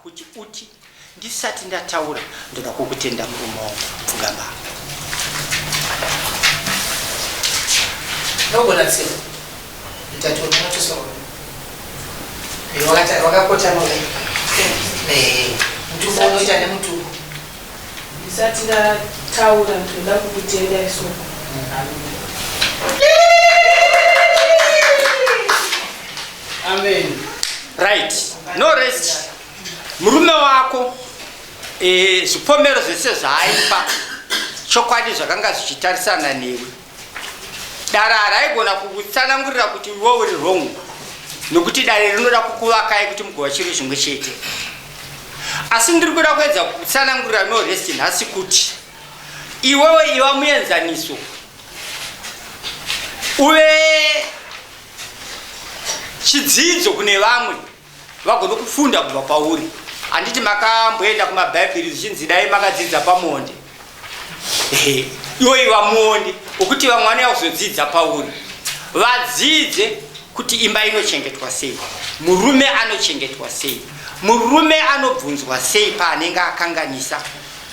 kuti uti ndisati ndataura ndoda kukutenda murume wangu pfugama Ndogona tsika. Mutatu unotosorwa. Wakakotama kudai. Eh, mutupo unoita nemutupo. Ndisati ndataura ndinoda kukutenda isoko. Amen. Right. No rest. Murume wako eh, zvipomero zvese zvaaipa chokwadi zvakanga zvichitarisana newe. Dare haraigona kukutsanangurira kuti iwe uri wrong nokuti dare rinoda kukuvakai kuti mugova chiro chimwe chete. Asi ndiri kuda kuedza kukutsanangurira no rest nhasi kuti iwewe iva muenzaniso uve chidzidzo kune vamwe vagone kufunda kubva pauri handiti makamboenda kumabhaibheri zvichinzi dai makadzidza pamuonde iwe iva muonde wekuti vamwe vanouya kuzodzidza pauri vadzidze kuti imba inochengetwa sei murume anochengetwa sei murume anobvunzwa sei paanenge akanganisa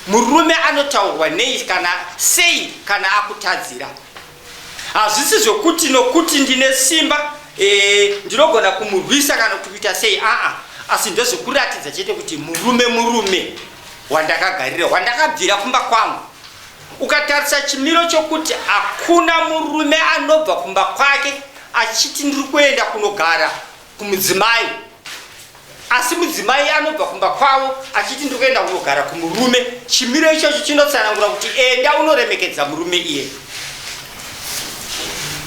murume anotaurwa nei kana sei kana akutadzira Hazvisi zvokuti nokuti ndine simba e, ndinogona kumurwisa kana kuti kuita sei aa, asi ndezvekuratidza chete kuti murume murume wandakagarira wandakabvira kumba kwangu. Ukatarisa chimiro chokuti hakuna murume anobva kumba kwake achiti ndiri kuenda kunogara kumudzimai asi mudzimai anobva kumba kwavo achiti ndiri kuenda kunogara kumurume chimiro ichocho chinotsanangura kuti enda unoremekedza murume iye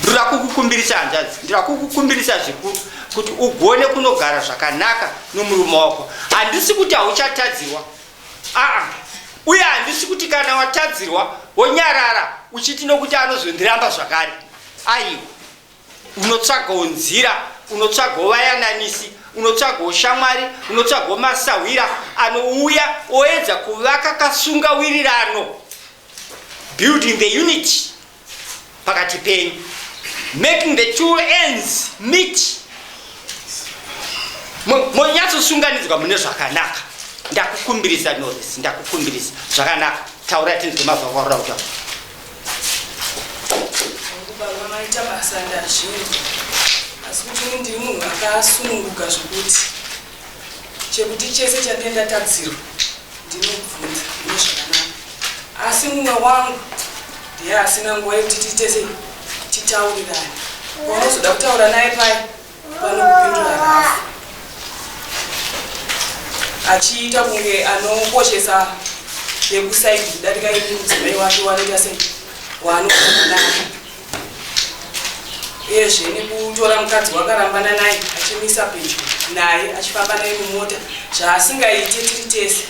ndoda kukukumbirisa hanzvadzi ndoda kukukumbirisa zvikuru kuti ugone kunogara zvakanaka nomurume wako handisi kuti hauchatadzirwa aa uye handisi kuti kana watadzirwa wonyarara uchiti nokuti anozondiramba zvakare aiwa Unotsvagawo nzira, unotsvagawo vayananisi, unotsvagawo shamwari, unotsvagawo masahwira anouya oedza kuvaka kasungawirirano, building the unity pakati penyu, making the two ends meet, monyatsosunganidzwa mune zvakanaka. Ndakukumbirisa Norris, ndakukumbirisa zvakanaka. Taura tinzwe mabva kwauri kutaura. Baba maita basa ndazvinzwa asi kuti ini ndiri munhu akasununguka zvokuti chekuti chese chandinge ndatadzirwa ndinobvunza mune zvakanaka asi mumwe wangu ndiye asina nguva yekuti tiite sei titaurirane paunozoda kutaura naye paye Vanokupindura rafu achiita kunge anokoshesa yekusaidi kudarika ini mudzimai wake wanoita sei waanogara naye uyezve nekutora mukadzi wakarambana naye achimisa pedyo naye achifamba naye mumota zvaasingaite tiri tese.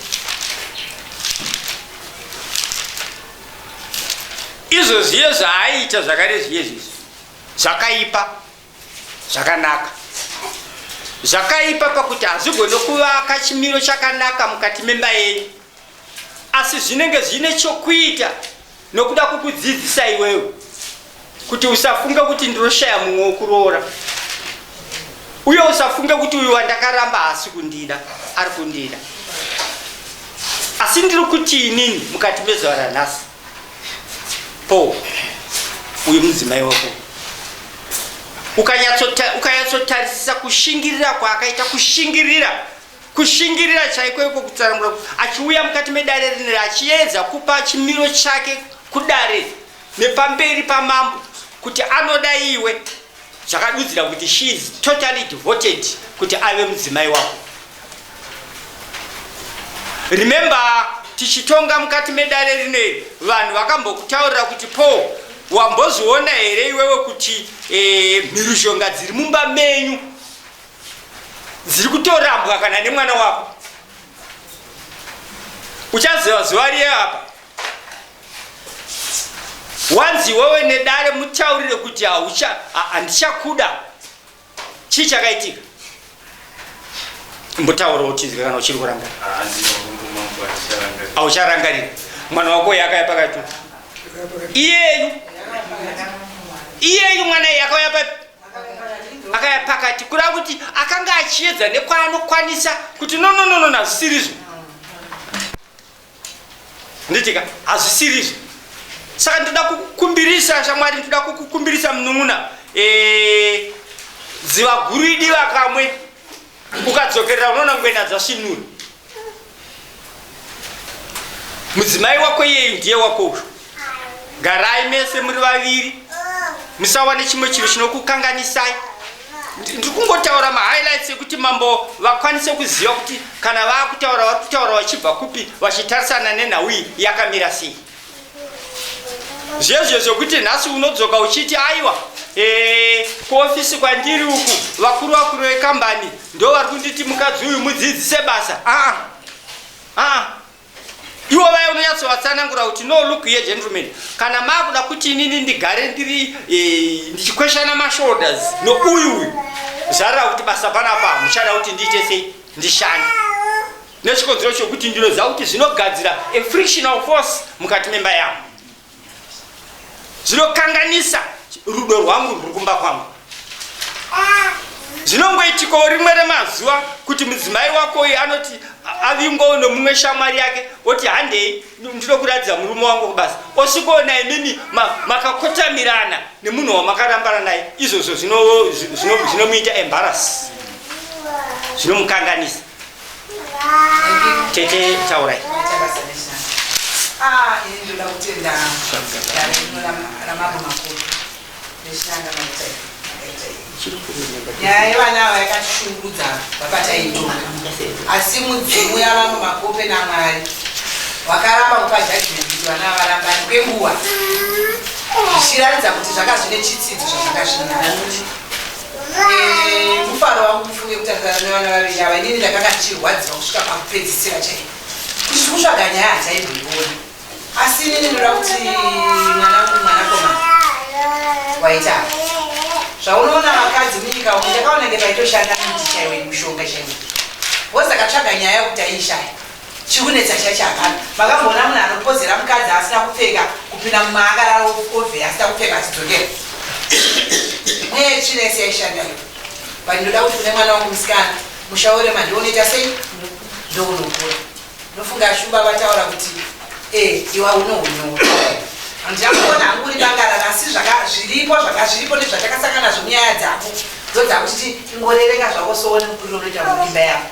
Izvo zviye zvaaiita zvakare zviye zvizvi zvakaipa Zvakanaka. Zvakaipa pakuti hazvigone kuvaka chimiro chakanaka mukati memba yenyu, asi zvinenge zvine chokuita nokuda kukudzidzisa iwewe kuti usafunge kuti ndinoshaya mumwe wokuroora, uye usafunge kuti uyu wandakaramba haasi kundida, ari kundida. Asi ndiri kuti inini mukati mezuva ranhasi Paul, uyu mudzimai wako ukanyatsotarisisa kushingirira kwaakaita kushingirira kushingirira chaiko iko kutsanangura achiuya mukati medare rineri achiedza kupa chimiro chake kudare nepamberi pamambo kuti anoda iwe zvakadudzira kuti she is totally devoted kuti ave mudzimai wako Remember tichitonga mukati medare rineri vanhu vakambokutaurira kuti Paul wambozviona here iwewe kuti eh, mhirizhonga dziri mumba menyu dziri kutorambwa kana nemwana wako uchaziva zuva riye apa wanzi iwewe nedare mutaurire kuti handichakuda Chii chakaitika? Mbotaura uchinzwe kana uchiri kurangarira. Aucharangarira. Mwana wako yakaya pakati. Iyeyu. Iyeyu mwana iye akauya papi? Akaya pakati kureva kuti akanga achiedza nekwaanokwanisa kuti no no no no hazvisirizvo. Nditika hazvisirizvo. Saka ndoda kukukumbirisa shamwari, ndoda kukukumbirisa munun'una. Eh, dziva guru idiva kamwe. Ukadzokerera unoona ngwena dzasvinura. Mudzimai wako iyeyu ndiye wako uyu. Garai mese muri vaviri, musawane chimwe chinhu chinokukanganisai. Ndiri kungotaura mahighlights ekuti mambo vakwanise kuziva kuti kana vaakutaura vari kutaura vachibva kupi, vachitarisana nenhau iyi yakamira sei. Zvezvo zvekuti nhasi unodzoka uchiti aiwa e, kuofisi kwandiri uku vakuru vakuru vekambani ndo vari kunditi mukadzi uyu mudzidzise basa. Aa aa ivo vaya unonyatsovatsanangura kuti no look here gentlemen, kana maakuda kuti inini ndigare ndiri e, ndichikweshana mashoulders nouyu uyu, zvareva kuti basa panapa muchada kuti ndiite sei, ndishande nechikonzero chokuti ndinoziva kuti zvinogadzira a frictional force mukati memba yangu, zvinokanganisa rudo rwangu rwuri kumba kwangu. Zvinongoitikawo rimwe remazuva kuti mudzimai wako uyu anoti avingwawo nomumwe shamwari yake, oti handei ndinokuratidza murume wangu kubasa, osvikoona imimi makakotamirana nemunhu wamakarambana naye. Izvozvo zvinomuita embarrass, zvinomukanganisa. Tete taurai. Ah, ini ndoda kutenda dare rino ramambo makuru neshanga maita makaita nyaya yevana ava yakatishungurudza vapataitonga, asi mudzimu yavamwe makope naMwari wakaramba kupa judgment kuti vana ava varambani kwenguva, zvichiratidza kuti zvanga zvine chitsidzo zvazvanga zvinazvo. Mufaro wangu mufunge kutarisana nevana vaviri ava, inini ndakanga ndichirwadziwa kusvika pakupedzisira chaipo kuti tiri kutsvaga nyaya hachaimboiona. Asi inini ndoda kuti mwana wangu mwanakomana waita zvaunoona vakadzi munyika umu, ndakaona nge paitoshanda miti chaiwe, mushonga chaiwe wose akatsvaga nyaya yekuti aishaya chikunetsa chacho hapana. Makamboona munhu anopozera mukadzi asina kupfeka kupinda mumaakarara ove asina kupfeka achidzokera? Mweya yetsvina yese yaishanda iyo. But ndoda kuti kune mwana wangu musikana, musha werema ndounoita sei, ndounokura. Ndofunga Shumba vataura kuti e iwa unohunyora, handina kuona hangu uri bangarara, asi zviripo zvakazviripo nezvatakasangana nazvo munyaya dzako ndodzakuti ingorerenga zvako soone mukuriro unoita muimba yako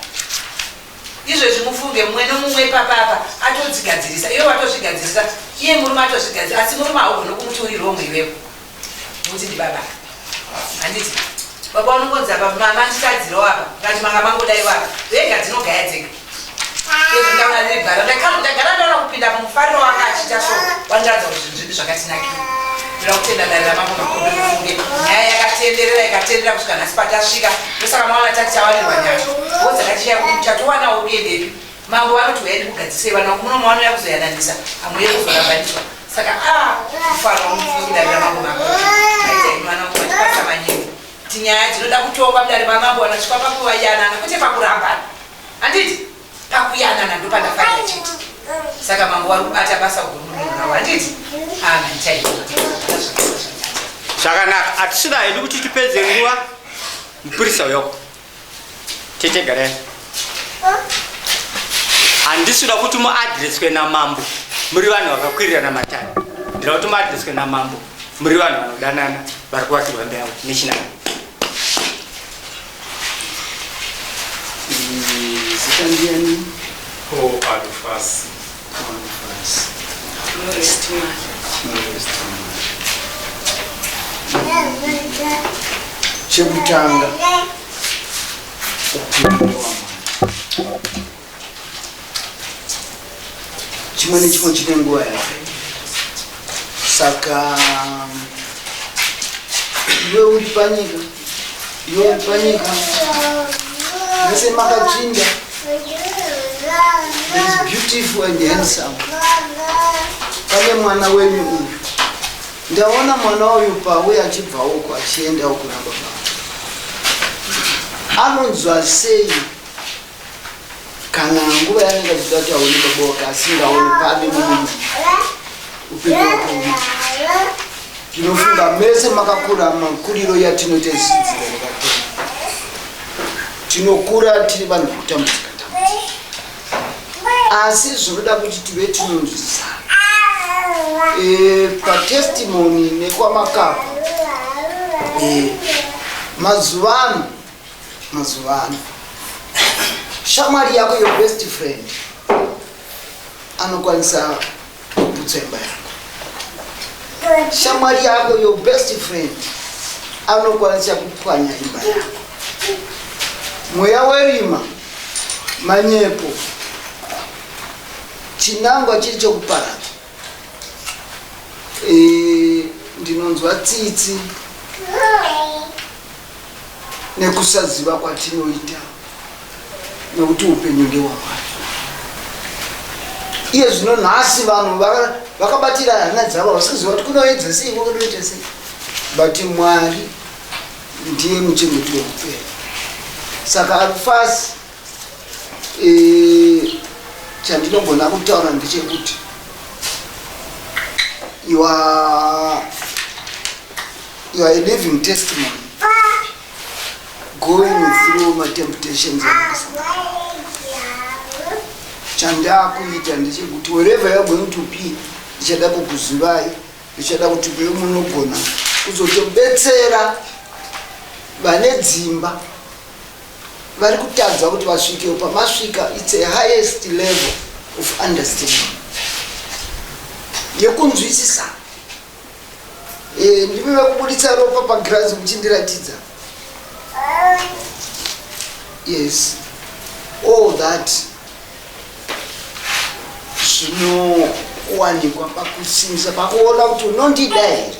izvezvi. Mufunge mumwe nomumwe ipapapa atodzigadzirisa, iwe watozvigadzirisa, iye murume atozvigadzirisa, asi murume haugoni kumuti uri wrong iwewo nokuti ndibaba, handiti? Baba unongonzi apa mama nditadzirawo apa, ngati manga mangodaiwo apa, vega dzinogaya dzega. Ndaona riri gwara, ndagara ndaona kupinda mumufariro wanga achiita, so wandiratidza kuti zvinhu zvedu zvakatinakira. Ndoda kutenda dare ramambo Makombe. Mufunge nyaya yakatenderera ikatenderera kusvika nhasi patasvika, ndosaka maona tati tawanirwa nyasha wo dzakachiya kuti muchatowanawo kuendepi. Mambo vanoti uyai ndikugadzisei vana vangu, muno mavanouya kuzoyananisa, hamuuye kuzorambaniswa. Saka a mufaro wangu mufunge kudare ramambo Makombe aita imi vana vangu vachipasa manyemwe kuti nyaya dzinoda kutongwa mudare mamambo vanosvika pakuvayanana kwete pakurambana, handiti? Pakuyanana ndopandafarira chete. Saka mambo vari kubata basa guru mudunhu ravo, handiti? Amen. Chaizvo. Zvakanaka, hatisida hedu kuti tipedze nguva. Mupurisa uyoko, tete garai. Handisida kuti muadreswe namambo muri vanhu vakakwirirana matare, ndida kuti muadreswe namambo muri vanhu vanodanana vari kuvakirwa imba yavo nechinana. Zita ndiani? Paul Alufasi. Alufasi. Flores Timari. Flores Timari. Chekutanga, upenyu hwamwari chimwe nechimwe chine nguva yacho. Saka iwe uri panyika, iwe uri panyika, mese makatsvinda. Is beautiful and handsome. Pane mwana wenyu uyu, ndaona mwana uyu pauya achibva uko achienda uko nababa, anonzwa sei kana nguva yaanenge achida kuti aone baba wake asingaoni pane mumwe munhu? Upenyu wake uno, ndinofunga mese makakura makuriro yatinoita isidzira yakatera. Tinokura tiri vanhu vekutambudzika tambudzika, asi zvinoda kuti tive tinonzwisisana. E, patestimony nekwamakabva e, mazuva ano mazuva ano shamwari yako, your best friend, anokwanisa kuputsa imba yako. Shamwari yako, your best friend, anokwanisa kupwanya imba yako. Mweya werima, manyepo, chinangwa chiri chokuparadza. E, ndinonzwa tsitsi nekusaziva kwatinoita, nekuti upenyu ndewamwari. Iye zvino nhasi vanhu vakabatira hana dzavo, vasingaziva kuti kunoedza sei, kunoita sei, but Mwari ndiye muchengeti weupenyu. Saka Arufasi, e, chandinogona kutaura ndechekuti you are a living testimony going through matemptations. Chandakuita ndechekuti wherever you are going to be, ndichada kukuzivai, ndichada kuti muve munogona kuzotobetsera vane dzimba vari kutadza kuti vasvikewo pamasvika. It's a highest level of understanding yekunzwisisa. E, ndimi vekubuditsa ropa pagirazi muchindiratidza. Yes, all that zvinowanikwa pakusimbisa, pakuona kuti unondida here.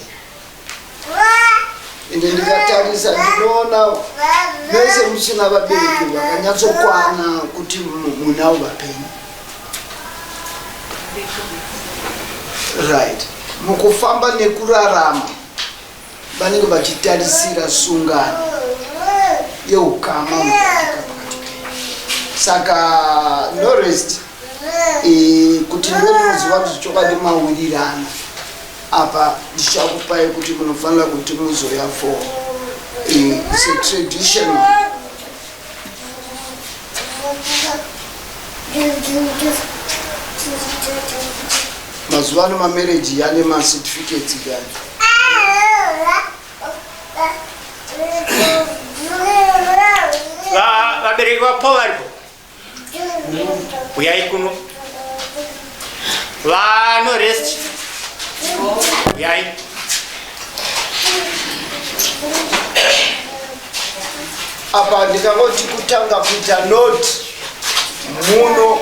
Ende ndikatarisa ndinoona mese musina vabereki vakanyatsokwana kuti munavo vapenyu, right? Mukufamba nekurarama vanenge vachitarisira sungano yeukama unobatika pakati penyu. Saka Norest, e, kuti ndive ndinoziva kuti chokwadi mawirirana apa, ndichakupai kuti munofanira kuti muzoya for e, it's a traditional. Mazuva ano mamarriage yane macertificates gani. Vabereki vaPaul varipo? Uyai kuno. Vanorest, uyai. Apa ndikangoti kutanga kuita note muno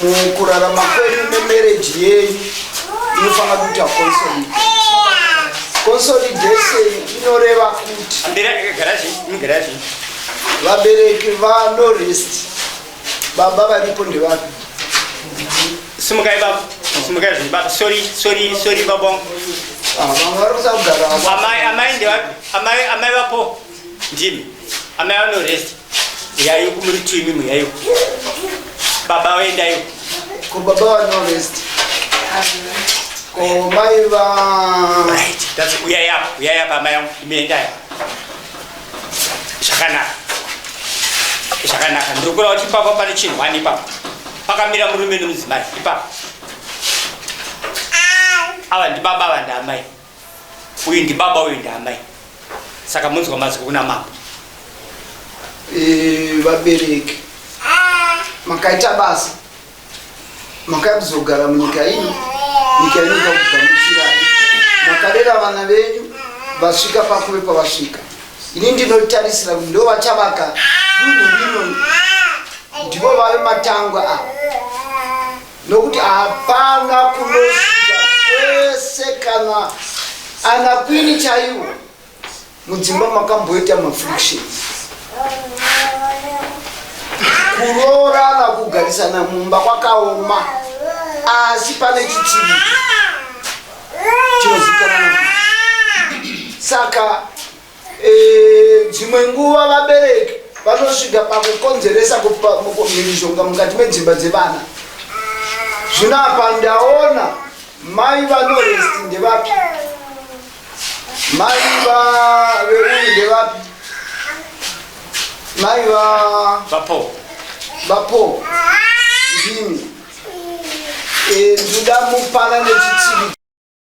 mukurarama kwenyu nemarriage yenyu inofanira kuita consolidation. Consolidation inoreva kuti Garaji. Vabereki vaNorest, baba varipo ndevapi? Simukai baba, simukai zvinhu baba. Sorry, sorry, sorry baba. Ah, vamwe vari kusa kugara. Amai, amai ndevapi? Amai, amai vapo ndimi amai vaNorest. Uyai muri two imimi, uyai. Baba vaendai. Ko baba vaNorest, ko mai va Right, that's uyai apa, uyai apa amai vangu, imi endai. Zvakanaka, zvakanaka. Ndiri kureva kuti ipapo pane chinhwani, ipapo pakamira murume nemudzimai ipapo. Ava ndibaba, ava ndaamai. Uyu ndibaba, uyu ndaamai. Saka munzwa mazwi kuna mambo. E, vabereki makaita basa, makauya kuzogara munyika ino, nyika ino ikakugamuchirai, makarera vana venyu vasvika pakuve pavasvika. Ini ndinotarisira kuti ndo vachavaka dunhu rino, ndivo vave matangwa ava, nokuti hapana kunosvika kwese kana ana kwini chaiwo mudzimba makamboita mafrictions. Kuroorana, kugarisana mumba kwakaoma, asi pane chichiviko chinozikanwa naMwari. Saka e, dzimwe nguva vabereki vanosvika pakukonzeresa mhirizhonga mukati medzimba dzevana. Zvino apa ndaona mai vaNorest ndevapi? Mai veuyu ndevapi? Mai va vaPaul. VaPaul, ndimi. Ndoda mupana nechitsivi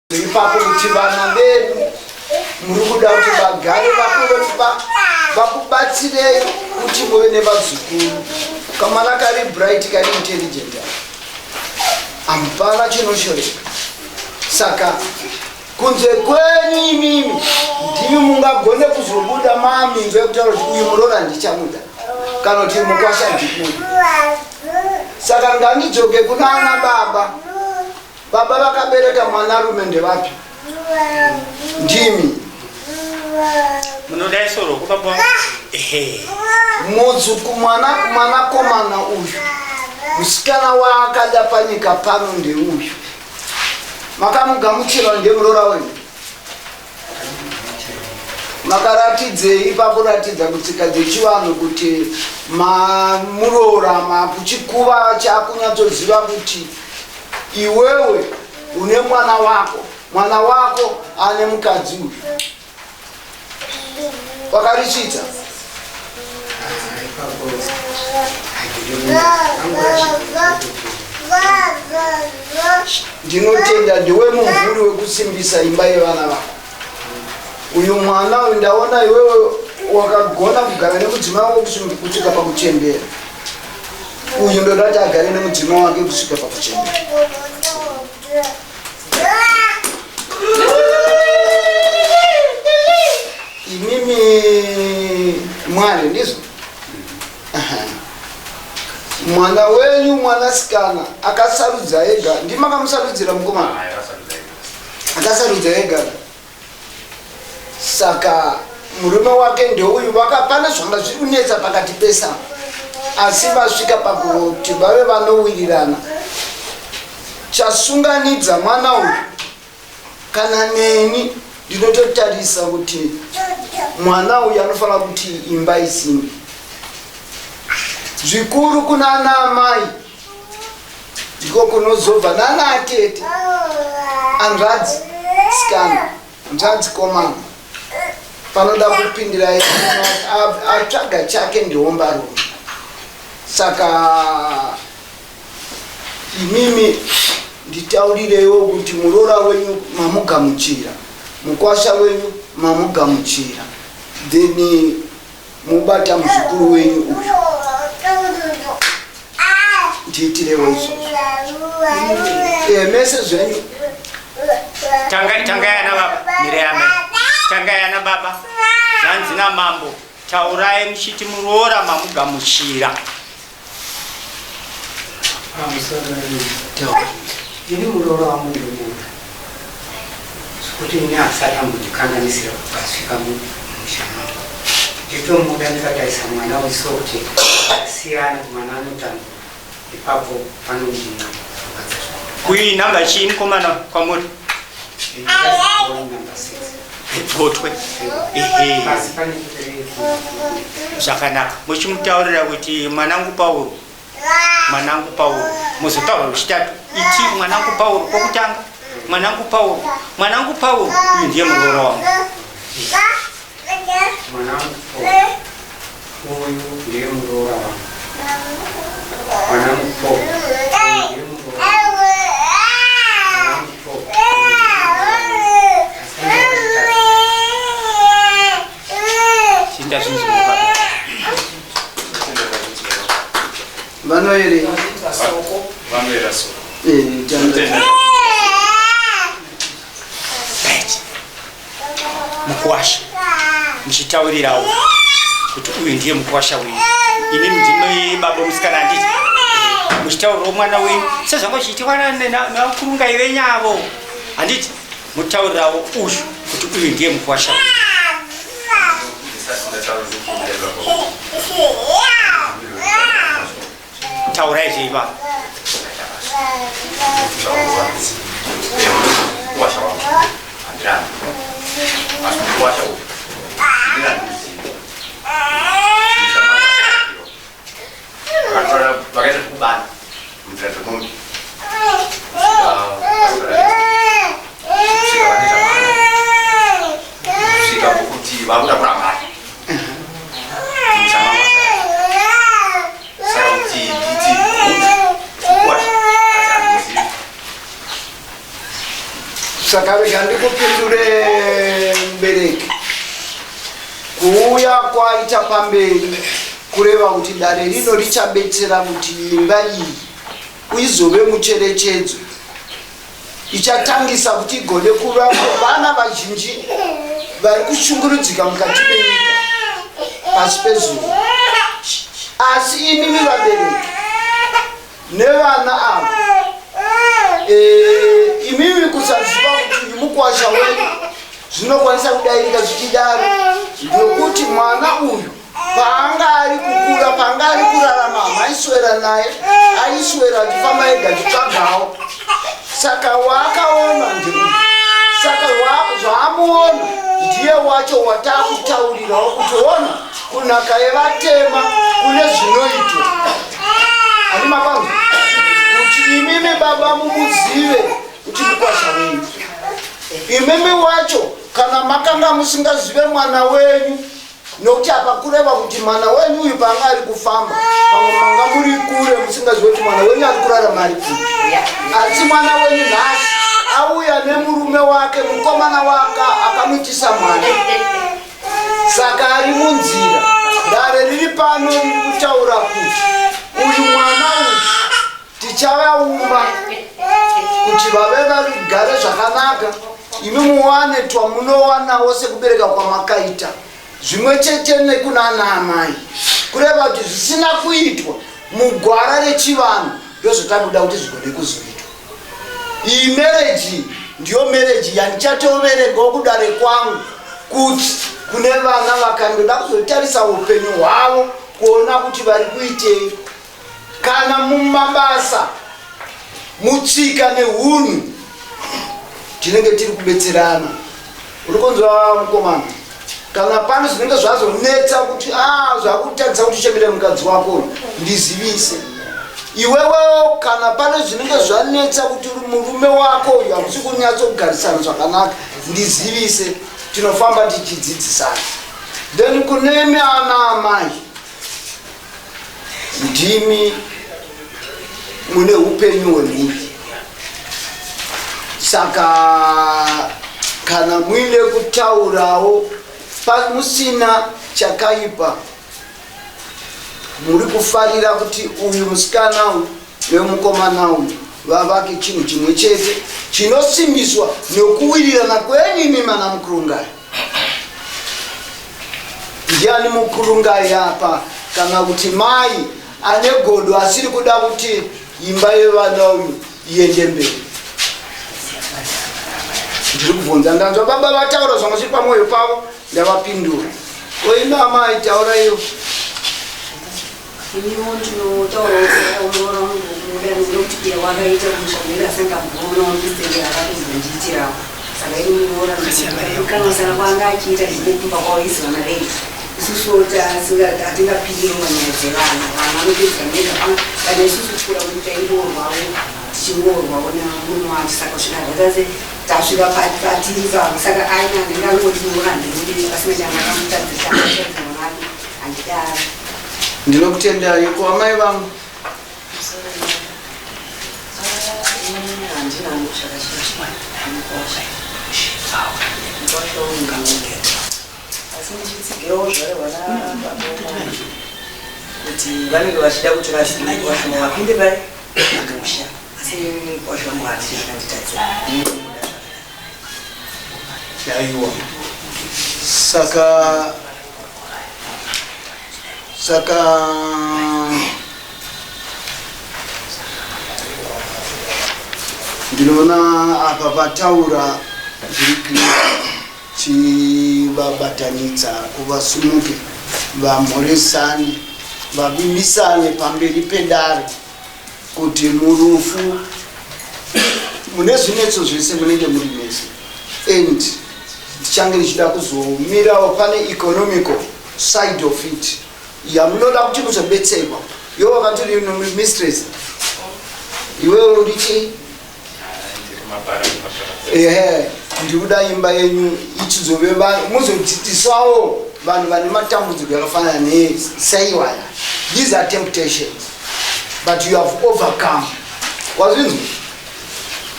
ipapo kuti vana vedu muri kuda kuti vagare vakubatsirei kuti muve nevazukuru. Kamwana kari bright, kari intelligent, hamupana chinoshoreka. Saka kunze kwenyu imimi ndimi mungagone kuzobuda maminzwa yekutaura kuti uyu muroora ndichamuda kana kuti mukwasha ndikuda. Saka ngandidzoke kuna ana baba. Baba vakabereka mwanarume ndevapi? Ndimi. Munoda isoro baba? Ehe. Mudzuku mwana mwanakomana uyu, musikana waakada panyika pano ndeuyu. Makamugamuchira ndemuroora wenyu? Makaratidzei pakuratidza kutsika dzechivanhu kuti mamuroora, makuchikuva chakunyatsoziva kuti iwewe une mwana wako, mwana wako ane mukadzi uyu? Wakarisvitsa? Ndinotenda. Ndiwe mumvuri wekusimbisa imba yevana vako. Uyu mwana uyu, ndaona iwewe wakagona kugara nemudzimai wako kusvika pakuchembera. Uyu ndoda kuti agare nemudzimai wake kusvika pakuchembera. Imimi mwari, ndizvo? Aha. Mwana wenyu mwanasikana akasarudza ega? Ndimakamusarudzira mukomana? Akasarudza ega. Saka murume wake ndeuyu. Vakapana zvanga zviri kunetsa pakati pesa, asi vasvika pakuti vave vanowirirana. Chasunganidza mwana uyu kana neni, ndinototarisa kuti mwana uyu anofanira kuti imba isimbi zvikuru kuna ana amai, ndiko kunozobva nana atete, hanzvadzi sikana, hanzvadzi komana. Panoda kupindira atsvaga chake ndiombarume. Saka imimi nditaurirewo kuti muroora wenyu mamugamuchira, mukwasha wenyu mamugamuchira, then mubata muzukuru wenyu uyu. Ndiitirewo izvozvo. Mese zvenyu. Tangai ana baba, mire amai. Tangai ana baba. Zvanzi namambo, taurai muchiti muroora mamugamuchira. Taura. Ini muroora wangu ndomuda zvekuti ini asati ambondikanganisira kubva asvika mumusha mangu. Nditomuda ndikatarisa mwana weso kuti siyana, mwana anotambura ipapo, panondirwadza zvikuru. Kui namba chii mukomana kwamuri? Number 6. Gotwe, ehe. Pasi pane kuterei. Zvakanaka. Muchimutaurira kuti mwanangu Pauro, mwanangu Pauro. Muzotaura uchitatu iti mwanangu Pauro kwokutanga, mwanangu Pauro, mwanangu Pauro, uyu ndiye muroora wangu. Mwanangu Paul, uyu ndiye muroora wangu. Mwanangu Paul, uyu ndiye muroora wangu. Mwanangu Paul, uyu ndiye muroora wangu. Asi Chinda zvinzi baba. Vanoerei? Vanoera soko. Tanda. Right, mukwasha, muchitaurirawo kuti uyu ndiye mukwasha wenyu. Imi ndimi baba musikana, handiti? Muchitaurirawo mwana wenyu sezvanga zvichiitwa navakurungai venyavo, handiti? Mutaurirawo uyu kuti uyu ndiye mukwasha wenyu. Taurai zveiva. Mukwasha wangu handirani, asi mukwasha uyu ndinandiziva. Vakatora, vakaita zvekubana munzira dzemombe kusvika vanoita mwana, kusvika pokuti vakuda kurambana. Musha mangu. Saka rega ndikupindure mubereki. Kuuya kwaita pamberi kureva kuti dare rino richabetsera kuti imba iyi izove mucherechedzo ichatangisa kuti igone kuva vana vazhinji vari kushungurudzika mukati menyika pasi pezuva. Asi imimi vabereki nevana ava eh, imimi kusaziva kuti uyu mukwasha wenyu zvinokwanisa kudairika zvichidaro ndokuti mwana uyu paanga ari kukura paanga ari kurarama maiswera naye aiswera achifamba ega achitsvagawo saka waakaona ndeuyu saka zvaamuona ndiye wacho watakutaurirawo kuti ona kunhaka yevatema kune zvinoitwa ani mapanzwa kuti imimi baba mumuzive kuti mukwasha wenyu imimi wacho kana makanga musingazive mwana wenyu nokuti apa kureva kuti mwana wenyu uyu paanga ari kufamba pamwe manga muri kure musingazive kuti mwana wenyu ari kurarama ari kupi asi mwana wenyu nhasi auya nemurume wake mukomana wake akamuitisa mwana Saka ari munzira. Dare riri pano riri kutaura kuti uyu mwana uyu tichavaumba kuti vave vagare zvakanaka imi muwane twamunowanawo sekubereka kwamakaita zvimwe chete nekunana amai kureva kuti zvisina kuitwa mugwara rechivanhu ndozvatakuda kuti zvigone kuzoitwa Iyi marriage ndiyo marriage yandichatoverengawo kudare kwangu kuti kune vana vakandoda kuzotarisa upenyu hwavo kuona kuti vari kuitei kana mumabasa mutsika nehunhu tinenge tiri kubetserana uri kunzwa mukomana kana pane zvinenge zvazonetsa kuti a ah, zvakutadzisa kuti uchemere mukadzi wako ndizivise iwewewo kana pane zvinenge zvanetsa kuti murume wako uyu hamusi kunyatsogarisana zvakanaka ndizivise tinofamba tichidzidzisana then kunemi ana amai Ndimi mune upenyu hwemhuri saka kana muine kutaurawo musina chakaipa muri kufarira kuti uyu musikana uyu nemukomana uyu vavake chinhu chimwe chete chinosimbiswa nekuwirirana kwenyu imi mana mukurungai Ndiani mukurungai apa kana kuti mai ane godo asiri kuda kuti imba yevana uyu iende mberi? Ndiri kubvunza, ndanzwa baba vataura zvanga zviri pamwoyo pavo, ndavapindura. Oimba amai taura iyo. Iniwo ndinotaurawo muroora wangu wokuda nekuti iye wakaita kumusha kunenge asingamboona mistake yakatozondiitirawo saka ini muroora ndinokanganisana kwaanga achiita zvine kumba kwavo isi vana vedu isusu hatingapindiri manyaya dzevana vana vanopedza mega kana isusu kukura kwedu taingorwawo tichingorwawo nemurume wacho saka kusvika zvatase tasvika patiri pavo saka aina anenge angoti muroora ndinodi pasina chandakamutadzisa mwana handidaro Ndinokutendai ko amai vangu. Asi ndichitsigirawo zvarehwa nababa kuti vanenge vachida kuti vasimukwasha vapinde pai musha asi mukwasha wangu handina akanditadzira. Aiwa saka saka ndinoona apa pataura zviri clear chivabatanidza kuvasumuke vamhoresane vavimbisane pamberi pedare kuti murufu mune zvinetso zvese munenge muri mese and ndichange ndichida kuzomirawo pane economical side of it yamunoda kuti muzobetserwa iwe wakati uri mistress iwewe uri chii ehe ndikuda imba yenyu ichizove muzodzidzisawo vanhu vane matambudziko yakafanana nesaiwaya these are temptations but you have overcome wazvinzwa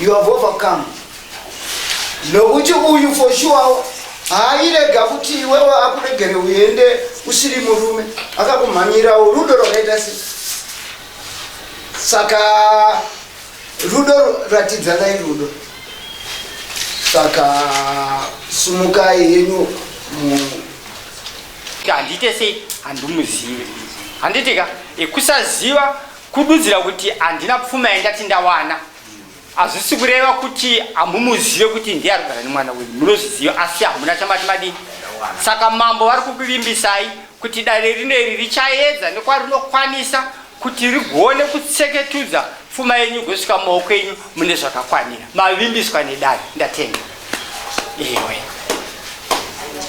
you have overcome. Nokuti uyu for sure haairega kuti iwewe akuregere uende usiri murume, akakumhanyirawo. Rudo rwakaita sei? Saka rudo, ratidzanai rudo. Saka sumukai henyu mu Handiite sei? Handimuzive, handiti ka? Kusaziva kududzira kuti handina pfuma yandati ndawana. Hazvisi kureva kuti hamumuzive kuti ndiye ari kugara nemwana wenyu. Munozviziva, asi hamuna chamati madini. Saka mambo vari kukuvimbisai kuti dare rino iri richaedza nekwarinokwanisa kuti rigone kutseketudza pfuma yenyu igosvika mumaoko enyu mune zvakakwanira. Mavimbiswa nedare. Ndatenda. Iwe.